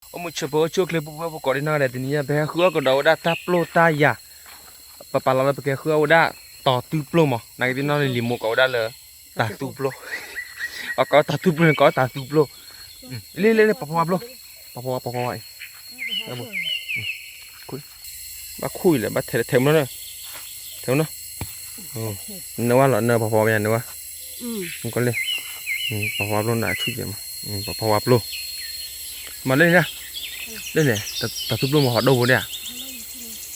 အိၣ်မုာ်ဆိးပၢၤအိၣ်ဆူၣ်အိၣ်ချ့ ပူၤဖုၣ်ဖိကိးဒံနီၢ်ဂၤဒဲး တနံၤညါ ပဟဲဃုအီၣ်ကဒီးဝဲဒၣ်တၢ်ပျိၢ်တၢ်ယၤ, ပပာ်လီၤလၢပကဟဲဃုအီၣ်ဝဲဒၣ်တီၤသူပျိၢ်မး, နာ်က့သ့ၣ်နီၣ်လံ လံာ်မိၢ်ကိးဝဲဒၣ်လၢ တၢ်သူပျိၢ်, အကိးတီၤသူပျိၢ်န့ၣ် ကိးတၢ်သူပျိၢ်, လ့လ့လ့ ပှၤဖီဝါပျိၢ်, ပှၤဖီဝါ ပှၤဖီဝါအံၤ, ဘၣ်ခူၣ်အံၤလဲၣ် ဘၣ်ထဲထဲမနီၤ, ထဲမနီၤ, နဝဲလီၤ နပှၤဖီဝါမ့ၢ်နဝဲ, ကီလ့, ပှၤဖီဝါပျိၢ်နဆူၣ်ကဲမး, ပှၤဖီဝါပျိၢ် မၤလၢန့ၣ်, လၢန့ၣ်, တၢ်သူပျိၢ်မ့ၢ်ဟီၣ်ဒိၣ်ဘိဒၣ်,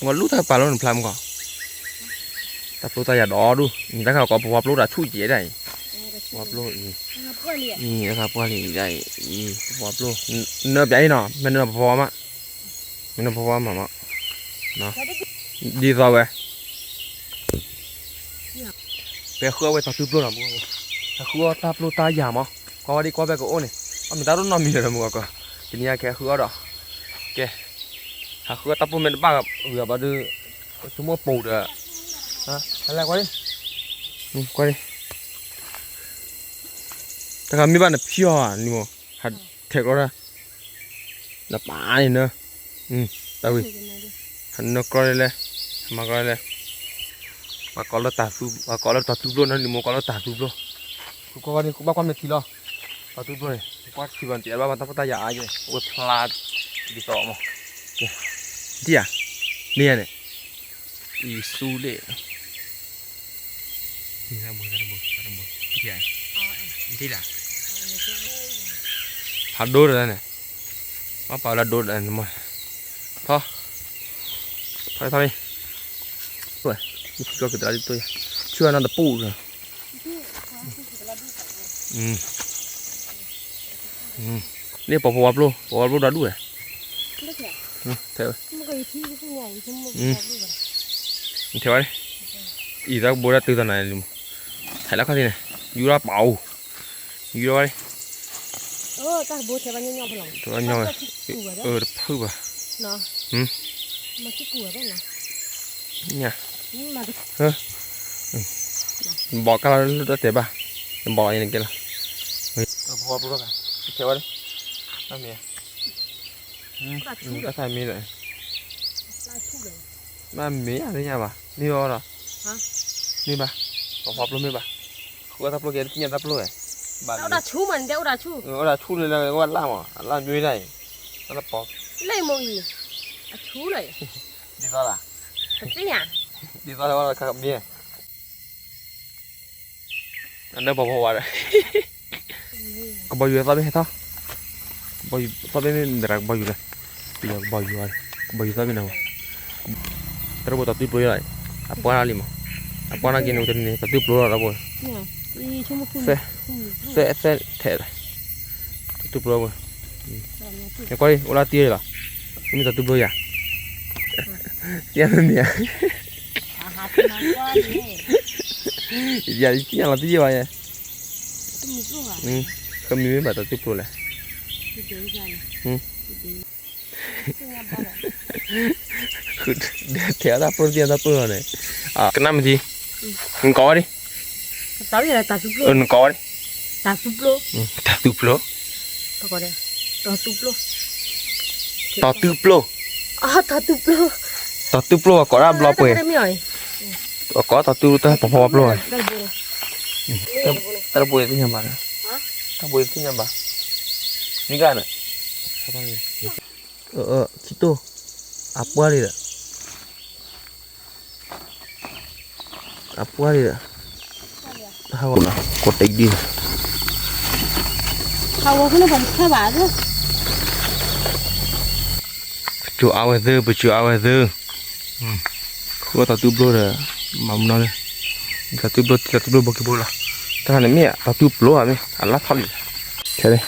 မ့ၢ်လူတၢ်ပာ်လီၤနဖျါမကီး, တၢ်ပျိၢ်တၢ်ယၤဒီးဒူၣ်, တၢ်ခါကိးပှၤဖီဝါပျိၢ်တၢ်ဆူၣ်ကဲဒၣ်အံၤ, ပှၤဖီဝါပျိၢ်အံၤ, တၢ်ခါပှၢ်လံဒၣ်အံၤ, ပှၤဖီဝါပျိၢ်, နပျဲအံၤနီၤ မ့ၢ်နပှၤဖီဝါမး, မ့ၢ်နပှၤဖီဝါမးမး, ဒ်သိးဝဲ ပဟဲဃုအီၣ်ဝဲတၢ်သူပျိၢ်နီၤ, ဟဲဃုအီၣ်တၢ်ပျိၢ်တၢ်ယၤမး, ကွၢ်ဝဲဒ်ကွၢ်ဖဲကအိၣ်န့ၣ်, အမ့ၢ်တၢ်တနီတမံၤလၢၤဒီးမုၢ်ဂီၤကီး, တနံၤညါကဟဲဃုအီၣ်ဒီး, ကဲ, ဟဲဃုအီၣ်တၢ်ပျိၢ်မ့ၢ်တဘၣ်ဂ့ၤဘၣ်ဒီး, ဆိကမိၣ်ပိာ်ဒီး, ဟဲလၢကွၢ်လံ, ကွၢ်လံ, တၢ်ခါမ့ၢ်ဘၣ်နဖံအီၤဧါ, နမ့ၢ်ဟးထဲးကျီတၢ် နပာ်န့ၣ်န, တၢ်ဝံၤ, ဟးနၢကျီလဲၣ်, ဟးမၤကျီလဲၣ်, ပှၤကိးလၢတၢ်သူ, ပှၤကိးလၢတၢ်သူပျိၢ်နီၤ, လံာ်မိၢ်ကိးလၢတၢ်သူပျိၢ်, ဃုကွၢ်ဝဲန့ၣ် ဘၣ်ကွၢ်မ့ၢ်ထံလီၤ, တၢ်သူပျိၢ်န့ၣ်, ကွၢ်ထံဘၣ်တံၢ်ဘၣ် ဘၣ်တၢ်ပျိၢ်တၢ်ယၤအါယဲ, အဝဲဖျါ, ဒ်သိးမး, ကဲ, ထံၣ်ဧါ, မ့ၢ်ဧါန့ၣ်, အံၤဆူလ့ၣ် ဖးဒိၣ်တၢ်န့ၣ်, ဘၣ်ပာ်လၢဒိၣ်တၢ်န့ၣ်မး, ထီ, ထီထီလံ, ဝဲ, ကီက့ၤတလါဒ်သိးယၤ, ဆူအနီၢ်တပူၣ်ဒီး, န့ၣ်ပှၤဖီဝါပျိၢ်, ပှၤဖီဝါပျိၢ်ဒီဒူၣ်ဝဲ, ထဲဝဲ, ထဲဝဲ, အံၤတၢ်ကဘိဒၣ်တုၤတၢ်နၤလံမး, ထဲလၢခီၣ်ထံးန့ၣ်, ယူၤထီၣ်ပာ်အူ, ယူၤထီၣ်ဝဲ, တၢ်ကဘိထဲဘၣ်ညီညီဖဲလီၤ, တဖုဘၣ်, ဘီးကါလီၤလၢတၢ်တဲဘၣ်, ဘီးလီၤယဲန့ၣ်ကဲလီၤ, ထဲဝဲ, တၢ်ခါမ့ၢ်ဒီး, မ့ၢ်မ့ၢ်အသ့ၣ်ညါဘၣ်, မ့ၢ်အီၤဒီး, မ့ၢ်ဘၣ်, ပှၤဖီပျိၢ်မ့ၢ်ဘၣ်, ဃုအီၣ်တၢ်ပျိၢ်ကဲတသ့ၣ်ညါတၢ်ပျိၢ်ဝဲ, ဘၣ်, အိၣ်ဒၣ်ဆူၣ်မး နတဲအိၣ်ဒၣ်ဆူၣ်, အိၣ်ဒၣ်ဆူၣ်လၢလၢဝဲလၢ်မး အလၢ်မ့ၢ်ဒၣ်အံၤ, တၢ်လၢပီ, လၢမ့ၢ်အံၤ, အဆူၣ်လၢ, ဒ်သိးလၢ, တသ့ၣ်ညါ, ဒ်သိးလၢဝဲလၢခါကမ့ၢ် အနၢပှၤဖီဝါဒီး, ကဘီယူၤသီၣ်ဘ့ၣ်ဟဲထီၣ်, ကဘီယူၤသီၣ်ဘ့ၣ်မ့ၢ်နရၤကဘီယူၤလဲၣ်, ပယီၤကဘီယူၤဝဲ, ကဘီယူၤသီၣ်ဘ့ၣ်န့ၣ်, တၢ်တဘိတၢ်သူပျိၢ်လီၤ, အပှၢ်လံမး, အပှၢ်နာ်က့န့ၣ် တနံၤန့ၣ် တၢ်သူပျိၢ်လီၤတၢ်ဘိ, သဲ, သဲထဲး, တၢ်သူပျိၢ်ဘိ, ကွၢ်လံ အိၣ်လၢတံၢ်လီၤ, မ့ၢ်တၢ်သူပျိၢ်ယၤ, တံၢ်မ့ၢ်မ့ၢ်ဧါ ယၤလီၤတံၢ်ယၤဘၣ်ယဲ, ဃမံၤမ့ၢ်ဘၣ်တၢ်သူပျိၢ်လဲၣ်, ထဲအတၢ်ပျိၢ်တံၢ်တၢ်ပျိၢ်လီၤန့ၣ်, ကနၣ်မ့ၢ်ထံ, နကိးဝဲဒၣ်, နကိးဝဲဒၣ်, တၢ်သူပျိၢ်, တၢ်သူပျိၢ်, တၢ်သူပျိၢ်, တၢ်သူပျိၢ်, တၢ်သူပျိၢ် ပှၤကိးဒၣ်ဘျီပှဲၤ, ပှၤကိးတၢ်သူတၢ်ပဖီပျိၢ်, တၢ်တဘိသ့ၣ်ညါဘၣ်, တၢ်ဘိသ့ၣ်ညါဘၣ်, မ့ၢ်ကါန့ၣ်, ခံတိၢ်, အပှၢ်လံဒီး အပှၢ်လံဒီး, ကိးတံဒံ, ပစိၤအါဝဲသ့, ပစိၤအါဝဲသ့, ဃုအီၣ်တၢ်သူပျိၢ်ဒီး, မၤမနီၤလၢ, တၢ်သူပျိၢ်, တၢ်သူပျိၢ်ဘိခံဘိလီၤ, တၢ်န့ၣ်မ့ၢ်တၢ်သူပျိၢ်ဧါ, မ့ၢ်အလၢထီၣ်လံ,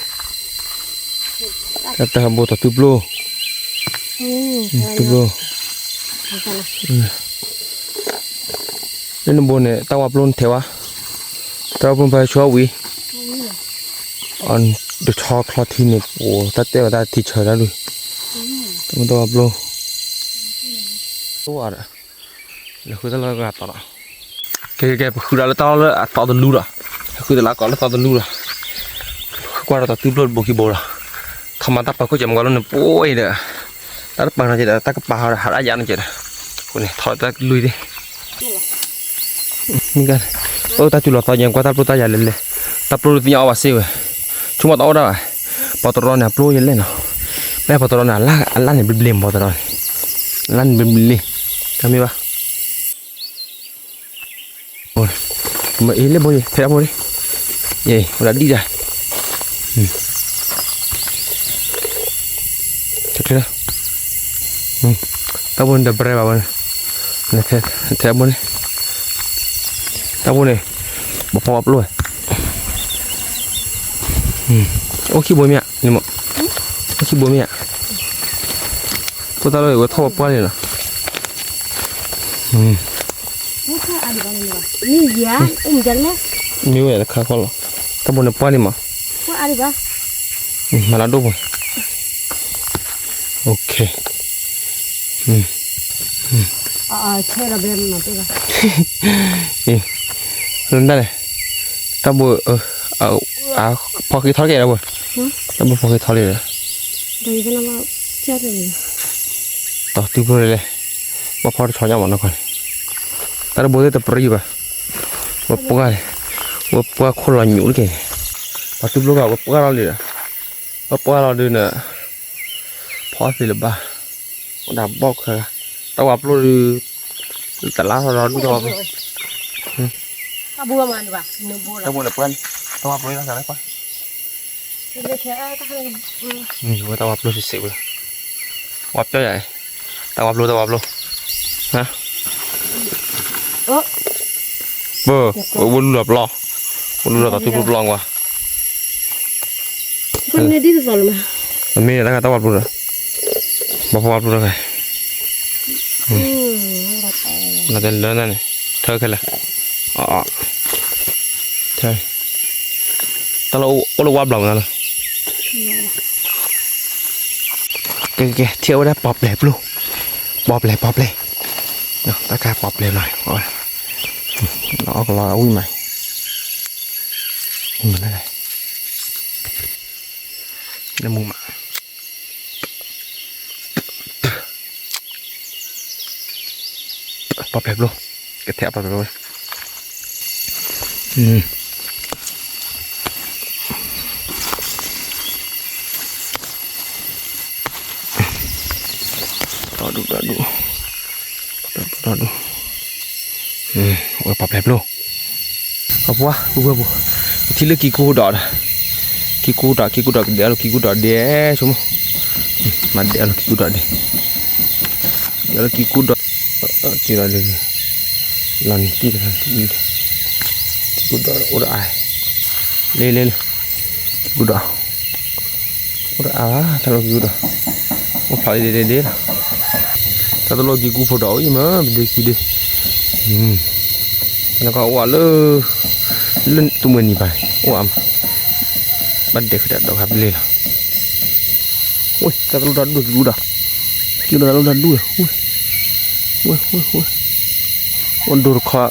တၢ်ဘိတၢ်သူပျိၢ်, သူပျိၢ်, လၢနဘိန့ၣ် တၢ်ဝါပျိၢ်နထဲဝဲ, တၢ်ဝါပျိၢ်ဖဲဆှီဝံၤ, တဆီချီထံန့ၣ် ပတၢ်တဲဝဲတၢ်ထံဆၢတၢ်ဒုး, တၢ်ဝါပျိၢ်, လဲၤဃုတၢ်လၢအသီဒီး, ကဲကဲကဲ ပဃုတၢ်လၢတၢ်လီၢ်လၢအသီတလူဒီး, ဟဲဃုတၢ်လၢအကိးလၢသီတလူဒီး, ကွၢ်ဒီးတၢ်သူပျိၢ်တဘိခံဘိလီၤ, ထီၣ်မၤတၢ်ပာ်ခိၣ်ကဲမုၢ်ကီၤလီၤန့ၣ် ပအိၣ်အံၤဒီး တၢ်တပာ်နီၤကဲဒီး တၢ်ကပာ်ဟီဒီး ဟးဒၣ်ယါန့ၣ်ကဲဒီး အဃိန့ၣ် ထီၣ်တၢ်ကလုၢ်ဒၣ် မ့ၢ်က အိၣ်တၢ်စူၤလီၤသီညါ ကွၢ်တၢ်ပျိတၢ်ယၤလဲၤလဲၤ တၢ်ပျိတသ့ၣ်ညါအီၣ်ဘၣ်စ့ဝဲ ဆိကမိၣ်တအီၣ်ဒၣ်ဘၣ် ပှၤတရီန့ၣ် အပျိယလဲၣ်နီၤ မ့ၢ်ပှၤတရီန့ၣ် အလါန့ၣ်ဘျ့ဘျ့ ပှၤတရီန့ၣ် အလါန့ၣ်ဘျ့ဘျ့ တၢ်မ့ၢ်ဘၣ် မ့ၢ်အ့လၢဘိယဲ ထဲတၢ်ဘိန့ၣ် ယဲ ဝဲဒၣ်ဒံၣ်ဒၣ် တၢ်ဘိန့ၣ်တဘြဲဘၣ်ဝဲန့ၣ် ထဲတၢ်ဘိန့ၣ် တၢ်ဘိန့ၣ် ပဖီပျိဝဲ အိၣ်ခံဘိမ့ၢ်ဧါ န့ၣ်မ့ၢ် အိၣ်ခံဘိမ့ၢ်ဧါ ဖိသၣ်လၢဝဲထီၣ်ဝဲပှၢ်န့ၣ်လီၤ မ့ၢ်ဝဲတခါခီလီၤ တၢ်ဘိန့ၣ်ပှၢ်န့ၣ်မး မၤလၢဒိၣ်ပှဲၤ OK လၢတၢ်န့ၣ် တၢ်ဘိ ဖီဃ့ထီၣ်ကဲတၢ်ဘိ တၢ်ဘိဖီဃ့ထီၣ်လံဒီး တီၤတုၤဖိလဲၣ် ဘၣ်ဖီတဆီညါမးနီၢ်ခီန့ၣ် တၢ်တဘိသ့ၣ်တပြံဘၣ် ဝဲပှၢ်န့ၣ် ဝဲပှၢ်ခိၣ်လီၤညူးတက့ၢ် ပှၤတူၢ်ပျိကဝဲပှၢ်လီၤလံဒီး ဝဲပှၢ်လီၤဒုးန့ၣ် ဖီသ့လၢၤဘၣ် အိၣ်ဒၣ်ဘီၣ်ခွဲး တၢ်ဝါပျိဒုး တလါထီၣ်ဒီးဒူၣ်တၢ်ဝါပျိ တၢ်ဘိလၢပှၢ်န့ၣ် တၢ်ဝါပျိလၢတၢ်လဲၣ်ပှၢ် ဝဲတၢ်ဝါပျိစံးစံးဝဲ ဝါပျိယၤ တၢ်ဝါပျိ တၢ်ဝါပျိ ပၢ် ဝဲလူလီၤပျီ ဝဲလူလီၤတၢ်တူၢ်ပျီပျီကွၢ် မ့ၢ်တၢ်ဂၤတၢ်ဝါပျိဒီး ဘၣ်ဖီဝါပျိတဂၤ နတဲလၢနၤန့ၣ် ထၢခဲလၢာ် အ ထၢ တၢ်လၢအိၣ်လၢဝါဘျီမးလၢ ကဲကဲ ထံၣ်ဝဲဒၣ်ပီၤပျဲၤပျိ ပီၤပျဲၤ ပီၤပျဲၤ တၢ်ခါပီၤပျဲၤဘျီ အီၣ်ကလီအဝံၣ်မး နမူမး ပီၤပျဲၤပျိ ကထဲပီၤပျဲၤပျိ ဒီဒူၣ်ဒီဒူၣ် ဒီဒူၣ်ဒီဒူၣ် ဝဲပီၤပျဲၤပျိ အပှၤ ပဝဲပူၤ ထံၣ်လၢကံကူဒီး ကံကူဒီး ကံကူဒီး ကဒဲးလီၤကံကူဒီးဒဲး ဆိကမိၣ် မၤဒဲးလီၤကံကူဒီးဒဲး ဒဲးလီၤကံကူဒီး ကံဒီးဒဲး လီၤန့ၣ်တံၢ်တခါ ကံကူဒီးအိၣ်ဒီးအါ လ့လ့လ့ ကံကူဒီး အိၣ်ဒီးအါဘၣ် တၢ်လီၢ်ကံကူဒီး အိၣ်ဖျါဒဲးဒဲးဒဲးလီၤ တၢ်တလီၢ်ကံကူဖိဒီးအိၣ်အံၤမး ပဒ့ခံဒ့ နကအိၣ်အါလၢ လၢတူၢ်မွဲနံၤပၤ အိၣ်အါမး ဘၣ်ဒဲးဃုာ်ဒီးဒီးခါပလ့ၤလီၤ ဝ့ၢ် တၢ်တလီၢ်တၢ်ဒူၣ်ကံကူဒီး ကံကူဒီးတၢ်လီၢ်တၢ်ဒူၣ် ဝ့ၢ် ဝ့ၢ် ဝ့ၢ် အိၣ်ဒိတခီ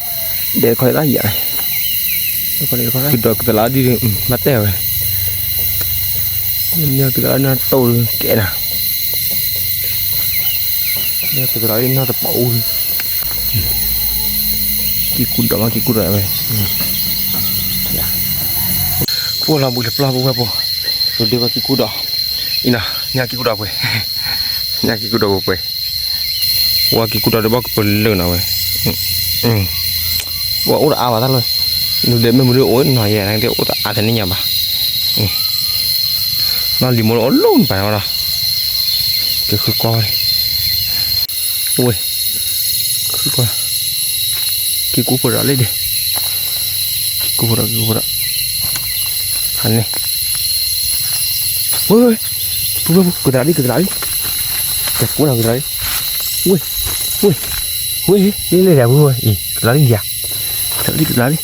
ဒဲးတခီယသးယၤ ကံကူဒီးကသလါဒ် ဘၣ်တဲဝဲ မ့ၢ်ကသလါဒ်နၢ်တိၢ်ကဲနၤ မ့ၢ်ကသလါဒ်နၢ်တပီအူ ကံကူဒီးမး ကံကူဒီးဝဲ ပှၤလီၤဘှံးတပျီပဝဲပှၤ ဒိးဒ့ဝဲကံကူဒီး အံၤနီၤ ညၣ်ကံကူဒီးပှဲၤ ညၣ်ကံကူဒီးပှဲၤ ဝဲကံကူဒီးဒီးဘၣ်ကပလၢနီၤဝဲ ပှၤအိၣ်ဒီးအါဘၣ်တၢ်လီၢ် နုၤဒဲးမ့ၢ်မနုၤအိၣ်နီၤယဲ နကတဲအိၣ်တအါတနံၣ်ညါဘၣ် နီၢ်လံၤမိၢ်အိၣ်လိၣ်နပၤနီၤ က့ၤဃုကွၢ်ဝဲ ဝ့ၢ် ဃုကွၢ် က့ၤကူဖိဒီးလံဒ့ၣ် က့ၤကူဖိဒီး က့ၤကူဖိဒီး ဖးန့ၣ် ဝ့ၢ် ဝ့ၢ် ပူၤဝဲပူၤ ကသရၣ်လံ ကသရၣ်လံ ကကူနၤကသရၣ်လံ ဝ့ၢ် ဝ့ၢ် ဝ့ၢ် လံလံလံ ဝ့ၢ် ဝ့ၢ် အံၤ ကသရၣ်လံယၤ ကသရၣ်လံ ကသရၣ်လံ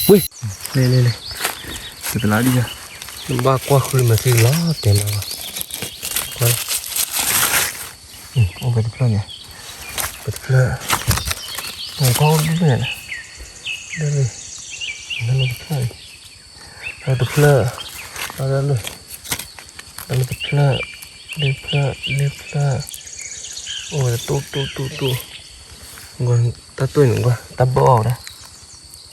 ဝ့ၢ် လံလံလံ ကသရၣ်လံယၤ ဘၣ်ကွၢ်ဃုမ့ၢ်သ့လီၤတဲာ်လီၤ ကွၢ်လီၤ အိၣ်ဝဲတဖျၢၣ်န့ၣ် ပတဖျၢၣ် အိၣ်ကီၢ်အိၣ်ဒ်န့ၣ် လၢလၢ လၢလၢတဖျၢၣ်န့ၣ် လၢတဖျၢၣ် လၢလၢ လၢတဖျၢၣ်, လၢဖျၢၣ်, လၢဖျၢၣ်, အိၣ်ဝဲတိၢ်တိၢ်တိၢ်တိၢ်, တၢ်တိၢ်န့ၣ်ကွၢ် တၢ်ဘၢအီၤဝဲဒၣ်,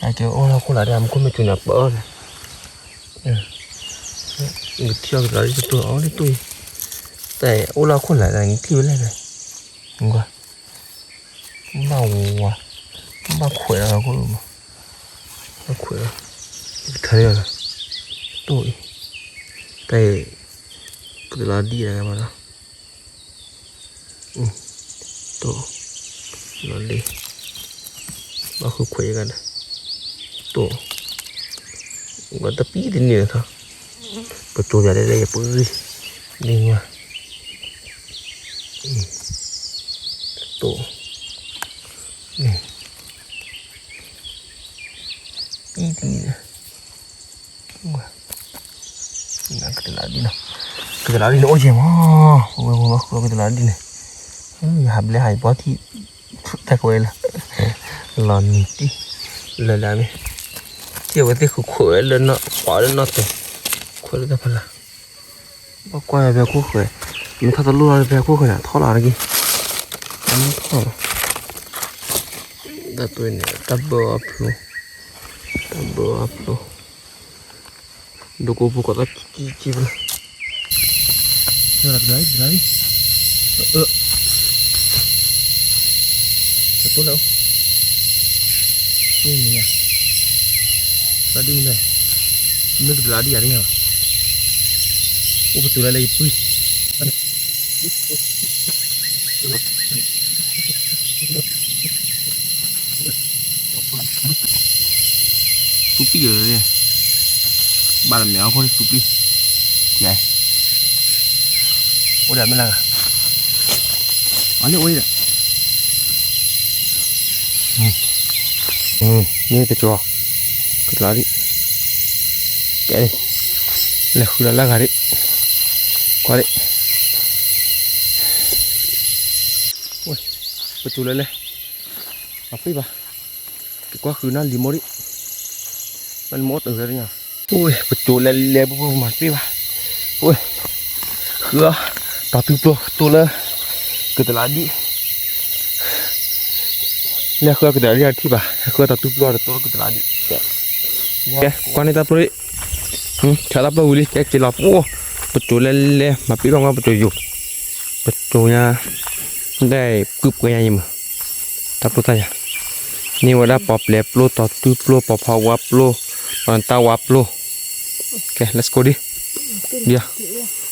အကဲအိၣ်လၢခိၣ်လာ်ဒၣ် မူခိၣ်မ့ၢ်စူၤန့ၣ် အပၢအီၤန့ၣ်, နကထံၣ်အီၤကတၢၢ်လံ တတိၢ်အီၤလၢတိၢ်အံၤ, တၢ်အိၣ်လၢခိၣ်လာ်ဒၣ် နထံၣ်ဝဲလဲၣ်ဖဲ, ကွၢ် ဘၣ်ဝါ, ဘၣ်ခွဲးလီၤခိၣ်မး, ဘၣ်ခွဲးလီၤ, ကထါလီၤ, တိၢ်အံၤ, တၢ်အံၤ, ကတလီၤဒံၣ်တဂၤမးလီၤ, တိၢ်, လီၤလံ, ဘၣ်ဃုခွဲးယကဒီး, တိၢ်, ဝဲတပံတန့ၢ်လီၤထီၣ်, ပကၠိယၤလၢလၢယပှ့ၤ, လံဝါ တိၢ်, အံၤတနံၤ, ကတလါဒ်နီၤ, ကတလါဒ်န့ၣ်အိၣ်ယဲၢ်မး, ဝဲဝဲဝဲဃုကတလါဒ်န့ၣ်, ယဟးဘျဲဟးယပှၤထံၣ်, တၢ်ကဝဲလၢ, လီၤနံၤတံၢ်, လၢလၢမ့ၢ်, ထံၣ်အဝဲသ့ၣ်ဃုခွဲးဝဲလၢနီၢ်, ပှၤလၢနီၢ်တဲာ်, ခွဲးလၢတၢ်ဖးလၢ် ဘၣ်ကွၢ်ဖဲခိၣ်ဃဲၤ, မ့ၢ်ထီၣ်တလိၣ်လီၤဖဲခိၣ်ဃဲၤန့ၣ် ထီၣ်လီၤတက့ၢ်, အမ့ၢ်ထီၣ်လီၤ, တၢ်ပၢန့ၣ် တၢ်ဘၢအဖျိ, တၢ်ဘၢအဖျိ, ဒိကိးဖိကီးတၢ်ကံကံဖျိ, တဒၣ်အံၤ, တဒၣ်အံၤ, အၢ, တတိၢ်လၢ, တမ့ၢ်, တဒၣ်ဒ်မ့ၢ်လဲၣ်, မ့ၢ်ကတလါဒ်ယၤန့ၣ်, အိၣ်ပတိၤလၢလၢယပှံၤ သူပံၢ်ယၤ, ဘၣ်လီၤမဲာ်အီၣ်ခိၣ်န့ၣ်သူပံၢ်, ယၤ, အိၣ်ဒီးမ့ၢ်လၢဂၤ, အန့ၣ်အိၣ်ဒီး, မ့ၢ်တကၠီၤ, ကတလါဒံး, ကဲ, လဲၤဃုလီၤလၢဂၤဒံး, ကွၢ်ဒံး, ပကၠိလဲၤလဲၤ, မၤပ့ၢ်ဘၣ်, ကကွၢ်ဃုနီၢ်လံၤမိၢ်ဒံး, နီၢ်လံၤမိၢ်အိၣ်တၢ်ညါ, ပကၠိလဲၤလဲၤပမၤပ့ၢ်ဘၣ်, ဃုအီၤ, တၢ်သူပျိတိၢ်လၢ, ကတလါဒံး လဲၤဃုအီၤကတလါဒံးအထံၣ်ဘၣ်, ဃုအီၤတၢ်သူပျိတတိၢ်လၢကတလါဒံး, ကဲ, ကွၢ်န့ၢ်တၢ်ပျိဒံး, ဆါတၢ်ပျိဝံၤလံ ကဲက့ၤလီၤပအိၣ်, ပကၠိလဲၤလဲၤ မၤပ့ၢ်ဘၣ်မးပကၠိယိာ်, ပကၠိညါ, ဒဲကုၢ်ပှဲၤညါယမုၢ်, တၢ်ပျိတၢ်ယၤ, န့ၢ်ဝဲဒၣ်ပီၤပျဲပျိ တီၤတူပျိ ပီၤဖီဝါပျိ, ပီၤနတၢ်ဝါပျိ, ကဲ let's go ဒံး, ဒံး, ဖျီဖျီဖျီ,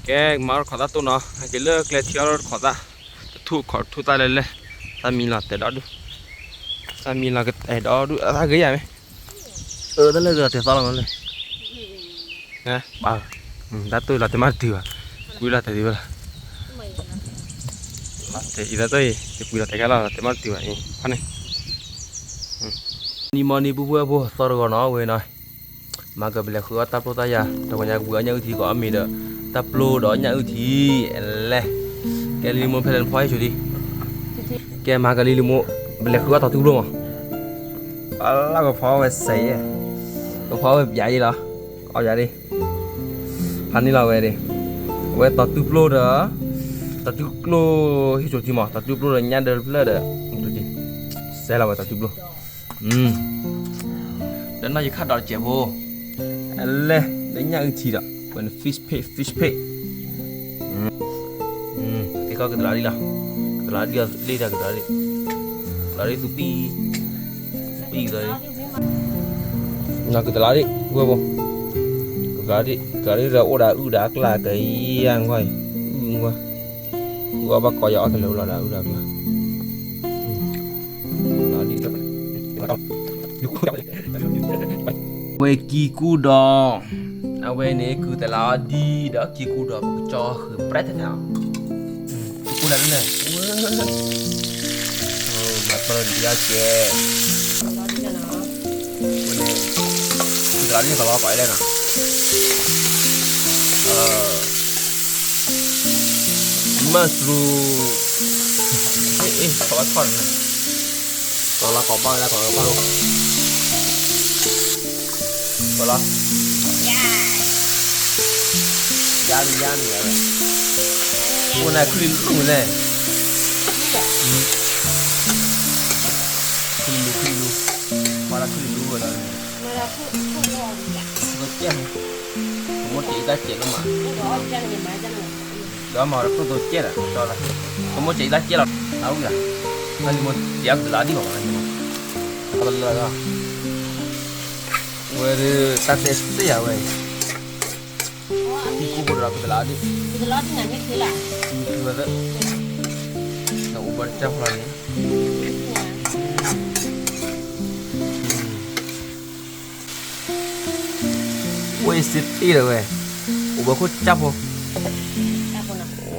ကဲ ကမၤထီၣ်တခီသၣ်တိၢ်နီၤ, ဟဲက့ၤလၢကျဲထံအီၤတခီသၣ်, တထူၣ်ခီၣ်ထူၣ်သၣ်လဲၤလဲၤ, သၣ်မံလီၤတဲာ်ဒီဒူၣ်, သၣ်မံလီၤကတဲာ်ဒီဒူၣ် အသၣ်ဂ့ၤယၤမ့ၢ်, အၢ တၢ်လၢဂ့ၤတဲာ်သီလီၤမးလဲၣ်, တၢ်တိၢ်လီၤတဲာ်မးတတုၤဘၣ်, ကွံလီၤတဲာ်ဒံးဝဲလီၤ, တဲအံၤတၢ်တိၢ်အံၤ ယကွံလီၤတဲာ်ခဲလီၤ တဲာ်မးတတုၤဘၣ်အံၤ ခီန့ၣ် နံၤမီနံၤပူၤပူၤဖိသီတဂီၤနီၤဝဲနီၤ, မၤကပလဲၤဃုအီၣ်တၢ်ပျိတၢ်ယၤ တဂီၤညါကဝံၤအီၣ်ညၣ်အုၣ်ထံကီးအီၣ်မ့ၤဒီး တၢ်ပျိဒီးညၣ်အုၣ်ထံ, လဲၤ, ကဲလံၤလံၤမိၢ်ဖဲလဲၣ်နဖီဟံၣ်ဆိးဒံး, ကဲမၤကလံၤလံၤမိၢ်, ပလဲၤဃုအီၣ်တီၤတူပျိမး, အလၢကဖီဝဲစဲး, ကဖီဝဲပျးအံၤလီၤ, အီၣ်ယၤဒံး, ဖးန့ၢ်လီၤဝဲဒံး, အဝဲတီၤတူပျိဒီး, တီၤတူပျိဟံၣ်ဆိးထံမး တီၤတူပျိဒီးညၣ်ဒၢတဖျၢၣ်ဒီး, စဲးလီၤဝဲတီၤတူပျိ ဒီးနီၢ်ယခါဒီးတစဲးဖိ, အလဲၣ်, ဒီးညၣ်အုၣ်ထံဒီး, ဝဲန့ၣ် fish pig, fish pig, သ့ၣ်ခီကတလါဒံးလီၤ, ကတလါဒံးလီၤလံတၢ်ကတလါဒံး, ကတလါဒံးသူပံၢ်, သူပံၢ်ကတလါဒံး, နီၢ်ကတလါဒံး, ဝဲဘိ, ကတလါဒံး, ကတလါဒံးဒီးအိၣ်ဒီးအုၣ်ဒီးအကျါကယၤကွၢ်အံၤ, အုၣ်ကွၢ် ဃုအီၣ်ဘၣ်ကီးယၤအီၣ်တလၢာ်လီၤဒီးအုၣ်ဒီးအကျါ, ဝဲကံကူဒီး, အဝဲန့ၣ်ကုၢ်တလါအီၤဒံးဒီးကံကူဒီးပကကၠီဃုာ်ပြဲတၢ်န့ၣ်, ကံကူလၢန့ၣ်, မၤပၢၢ်ဒံးယါကဲ, ဝဲန့ၣ်, ကုၢ်တလါဒံးကလီၤကီးအလဲၣ်နီၤ mushroom, အ့ၣ် အ့ၣ် ခီဘၣ်ထီၣ်န့ၣ်, ခီ လီၤကိးဘၣ်ဝဲဒၣ်ကိးဘၣ်လိၣ်, ကလီၤ, ယါန့ၣ်ယါန့ၣ်ဝဲ, အိၣ်န့ၣ်ခုၣ်လံလူန့ၣ်, ခုၣ်လံလူ ခုၣ်လံလူ, မၤလၢခုၣ်လံလူဝဲလီၤ, ကဲ, ကမိၣ်စဲးအံၤတၢ်စဲးလီၤမး, ဒီးမၤဝဲဒၣ်ကျိၣ်သိကဲလီၤ, ကမိၣ်စဲးအံၤတၢ်စဲးလီၤ, အဝံၤလီၤ, တၢ်လံၤမ့ၢ်စဲးအါဒံးဘၣ်မး, လၢလၢလီၤ, ဝဲဒၣ်တၢ်တဲစ့ၢ်ယၤဝဲ, ထံကူၣ်ဖိဒီးကတလးဒံး, ဝဲဒၣ်, နအိၣ်ဘၣ်တၢ်ဖျါန့ၣ် ဝဲစ့တ့ၢ်ဒီးဝဲ, အိၣ်ဘၣ်ခိၣ်ကၢ်ဖိ,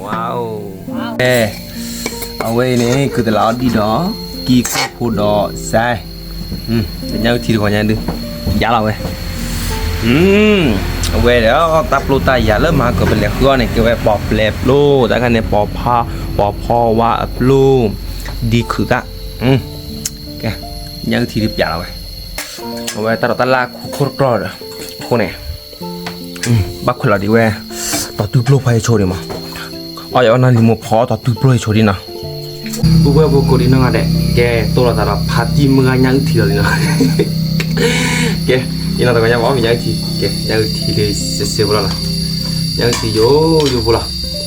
ဝါအိၣ်, အဝဲအံၤန့ၣ် ကတလးအီဒံးဒီး ကံၢ်ကူၣ်ဖိဒီးစဲး, ညၣ်အုၣ်ထံတခီညါဒုး, ယါလီၤဝဲ, အဝဲဒီး တၢ်ပျိတၢ်ယၤလၢမၤကပလဲၤဃုအီၤန့ၣ် ကဲဝဲပီၣ်ပျဲၢ်ပျိ, တၢ်ခါန့ၣ် ပီၣ်ဖီ, ပီၣ်ဖီဝါအပျိ, ဒံခုၣ်သၣ်, ကဲ, ညၣ်အုၣ်ထံဒုးပျးလီၤဝဲ, အဝဲတၢ်ဒီးတၢ်လၢခူခိၣ်တြီၢ်ဒီးအဃိန့ၣ်, ဘၣ်ခွဲးလီၤဒံးဝဲ, တီၤတုပျိဖီဟဲဆိဒံးမး, အီၣ်ယၤအီၣ်နီၢ်လံၤမိၢ်ဖီတီၤတုပျိဟဲဆိဒံးနီၤ, ပုၢ်ဝဲၢ်ဖိကိးဒံးနီၢ်ဂၤဒဲး, ကဲတိၢ်လီၤသးဒီးဖါတံၢ်မုၢ်ဂၤညၣ်အုၣ်ထံလီၤလံနီၤ, ကဲ, ယနီၢ်တဂီၤညါဘၣ် ညၣ်အုၣ်ထံ, ကဲ, ညၣ်အုၣ်ထံလၢစ့စ့ဖိလီၤနီၤ, ညၣ်အုၣ်ထံယိယိဖိလီၤ,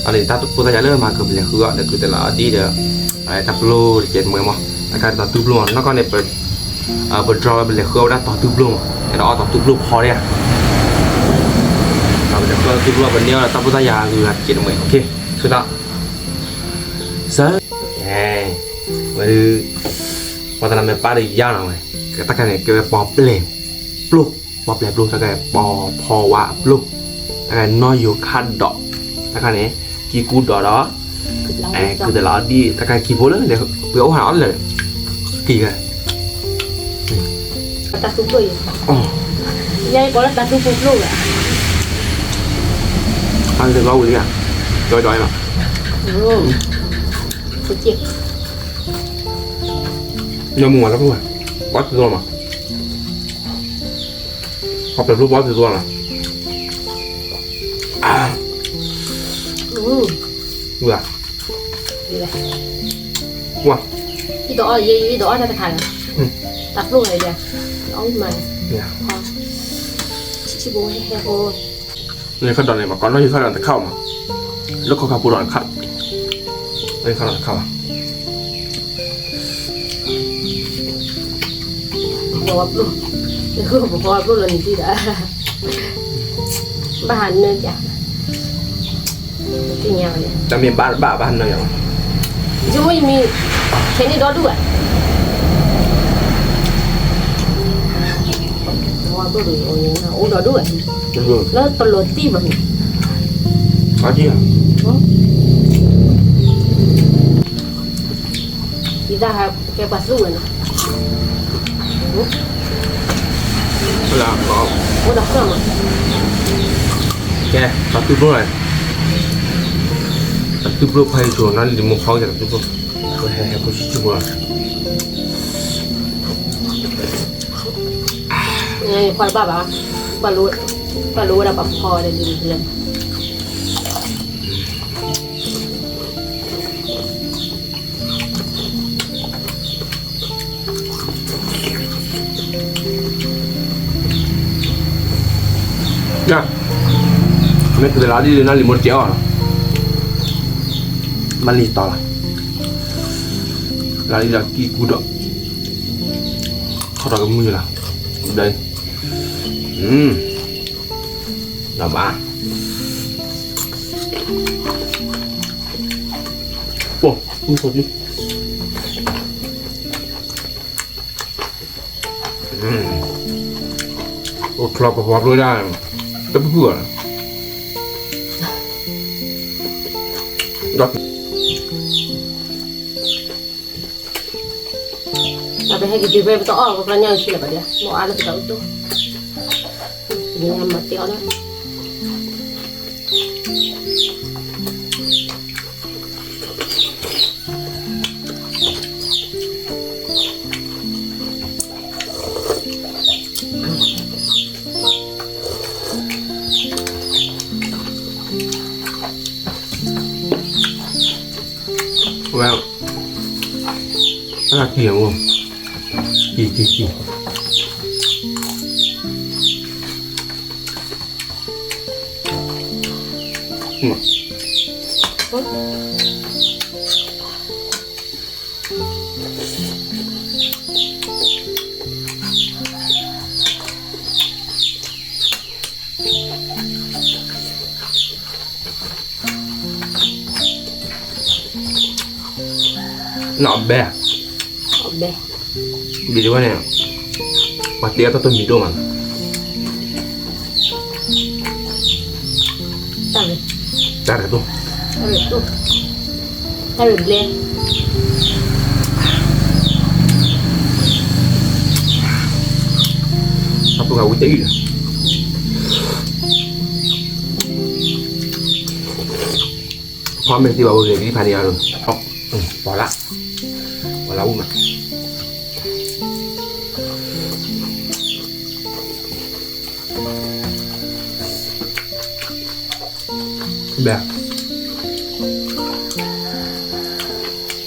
အန့ၣ်တၢ်ပျိတၢ်ယၤလၢမၤကပလဲၤဃုအီၤ ဒီးကတလးအီဒံးဒီး, တၢ်ပျိတကဲးတမှဲမး, တၢ်ခါတီၤတုပျိမး နီၢ်ကီၢ်န့ၣ် ပ ပဒြီဝဲပလဲၤဃုအီၤဝဲဒၣ်တီၤတုပျိမး, အဲၣ်ဒိးအီၣ်တီၤတုပျိဖီဒံးဧါ, ပလဲၤဃုအီၤတီၤတုပျိ ပန့ၢ်အီၤတၢ်ပျိတၢ်ယၤဂုၤဂၤတကဲးတမှဲ, ဆၢ, ဝဲဒၣ်, ပှၤတနၤမ့ၢ်ပၢ်ဒီးယါနီၤဝဲ, တၢ်ခါန့ၣ် ကဲဝဲပီၣ်ပျဲၢ်ပျိ, ပီၣ်ပျဲၢ်ပျိ တၢ်ခါန့ၣ် ပီၣ်ဖီဝါအပျိ, တၢ်ခါန့ၣ် နီၢ်ယိၤခါဒီး, တၢ်ခါန့ၣ် ကံၢ်ကူၣ်ဒီးဒီး, ကတလးအီဒံး တၢ်ခါကံၢ်ဖိလၢ, ပှၤအိၣ်ဟးအီၣ်လၢ, ကံၢ်ဂၤ, တၢ်သူပျိအံၤ, ညါအံၤကိးလၢတၢ်သူပျိပျိဝဲ, အလၢလီၤဝံၤလံဧါ, ဒီးဒီးလီၤ, ညါမုၢ်ဝါလီၤပျိ, ဘီၣ်သ့ၣ်သ့ၣ်လီၤမး, ပီၣ်ပျဲၢ်ပျိဘီၣ်သ့ၣ်သ့ၣ်လီၤနီၤ, ဝဲ, ဝဲ, ယတအီၣ်, ယတအီၣ်တၢ်တခါလီၤ, တၢ်ပျိလီၤယၤ, အီၣ်မး, ဆံးဆံးဖိဟဲဖိ, န့ၣ်ခါဒီးန့ၣ် ပှၤကိးနီၢ်ယိၤခါဒီးတခါအီၤမး, လၢခီခါဖိဒီးတခါ, လၢခါဒီးတခါဘၣ် ပီၣ်ပျိ, ပီၣ်ပျိလီၤန့ၣ်ဒံးဒီး, ဘၣ်ဟးနၢက, သ့ၣ်ညါဝဲ, တမ့ၢ်ဘၣ်ဘၣ်ဘၣ်ဟးနၢယၤဘၣ်, ယမ့ၢ်ယမံၤ, ခဲန့ၣ်ဒီဒူၣ်ဘၣ်, ပီၣ်ပျိ, အိၣ်ဒီဒူၣ်ဘၣ်, လၢပလီၤတံၢ်ဘၣ်န့ၣ်, အတံၢ်ဧါ ယသးဟးကဲပှၤသူဝဲနီၤ, အိၣ်ဒီးဃၢမး, ကဲ, တၢ်သူပျိလီၤ, တၢ်သူပျိဖီဟဲဆိနီၤ လံၤမိၢ်ဖီကဲတၢ်သူပျိ, ဟဲဟဲဖိဆံးဆံးဖိလီၤ, ခွါတဘၣ်ဘၣ်, ပှၤလိဝဲဒၣ်ပှၤဖီဝဲဒၣ်လံၤလၢ မ့ၢ်ကတလးဒ်လၢနီၢ်လံၤမိၢ်တကဲအီၤနီၤ, မၤလံၤတီၤလီၤ, လၢလံၤဒီးကံၢ်ကူၣ်ဒီး, ခီၣ်ထီၣ်ကမုာ်လီၤ, ဒီး, ဒီးဘၣ်, အိၣ်, အိၣ်ချီပပှၤပျိဒၣ်, တပူၤပူၤလီၤ, ဒီး ပဟဲက့ၤတုၤဖဲပတအီၣ်ပကျီညၣ်အုၣ်ထံလၢၤဘၣ်ဒံး, မ့ၢ်အါလၢပတအုၣ်တိၢ်, ပမ့ၢ်မၤတ့အီၣ်လၢ အ ဝဲ အတၢ်ကံၢ်အမိၢ် ကံၢ်ကံၢ်ကံၢ် နီၢ်ဘဲ ဘဲ ဒ်ဝဲန့ၣ် ပှၤတဲအတၢ်တိၢ်မံၤဒိၣ်မး တၢ်ရ့ တၢ်ရ့တိၢ် တၢ်ရ့တိၢ် တၢ်ရ့ဘျဲ အပူၤကဝံတအံၤလီၤ ဖီမ့ၢ်သ့ဘၣ်ဝဲဂ့ၤ ဒ်ဖးန့ၣ်အါ ပှၤလၢ ပှၤလၢအူမး ဘဲ ပဖိလီၤဒၣ် အီၣ်ခဲလၢာ်သၢ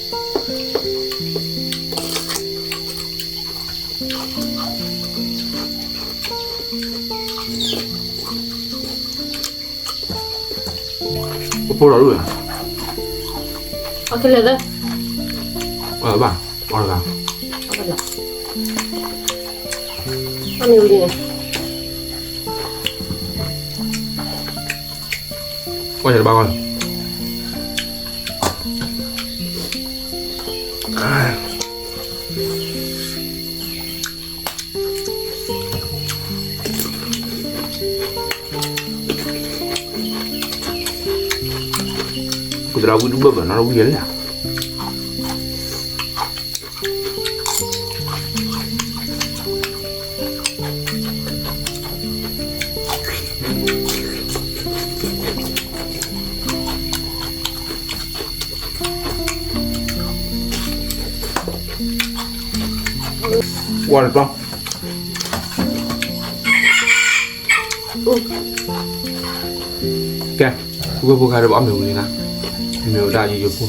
အီၣ်လၢၤဘၣ် အီၣ်လၢၤဘၣ် အီၣ်မ့ၢ်ဝံၤန့ၣ် အီၣ်ယၤတဘၣ်ဘၣ် ပသရၣ်ဝံၣ်ဒုးဘၢၣ်ဘၢၣ်နီၣ်ဝံၣ်ယဲလဲၣ် ဝါတပျီ ကဲ ပုၢ်ဖိဖိခါဒီးပအီၣ်မ့ၤဝံၤလံနၤ မ့ၢ်ဝဲဒၣ်ယိယိဖိ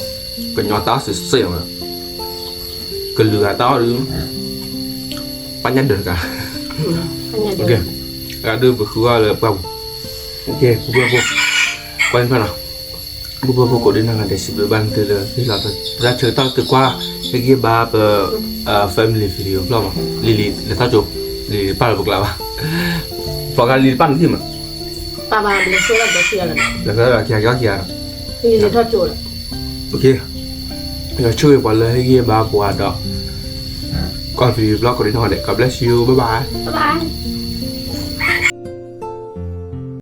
ကညီတၢ်အီၣ်စ့ၢ်စ့ၢ်ဝဲ ကလုာ်ဂၤတၢ်အီၣ်ဒုး ပညၣ်ဒၢးတကး အဂၤဒုးပဃုအီၣ်လၢပှၢ်ပူၤ ကဲ ပုၢ်ဖိဖိ ကွၢ်န့ၣ်ဖျါနီၤ ပုၢ်ဖိဖိကိးဒ့နီၢ်ဂၤဒဲး စံးဘျုးဘၣ်နသုလၢ ဟ့ၣ်လီၤတၢ်ဆၢကတီၢ်သုကွၢ် ဟ့ၣ်ဂံၢ်ဘါပ family video ဖျီမး လံၤလံၤလဲၤထီၣ်ကၠိ လံၤလံၤပာ်လၢပကျါဘၣ် ပှၤကလံၤတပာ်နထံၣ်မး ပာ်ဘၣ်ဘျဲးဆဲလီၤဘျဲးဆဲလီၤ ဘျဲးဆဲလီၤခံဂၤခံဂၤ လံၤလံၤထီၣ်ကၠိလီၤ ယွၤဆိၣ်ဂ့ၤပှၤလၢဟ့ၣ်ဂံၢ်ဘါပှၤဒီး ကွၢ် video ဖျီကိးဒ့နီၢ်ဂၤဒဲး God bless you bye bye bye bye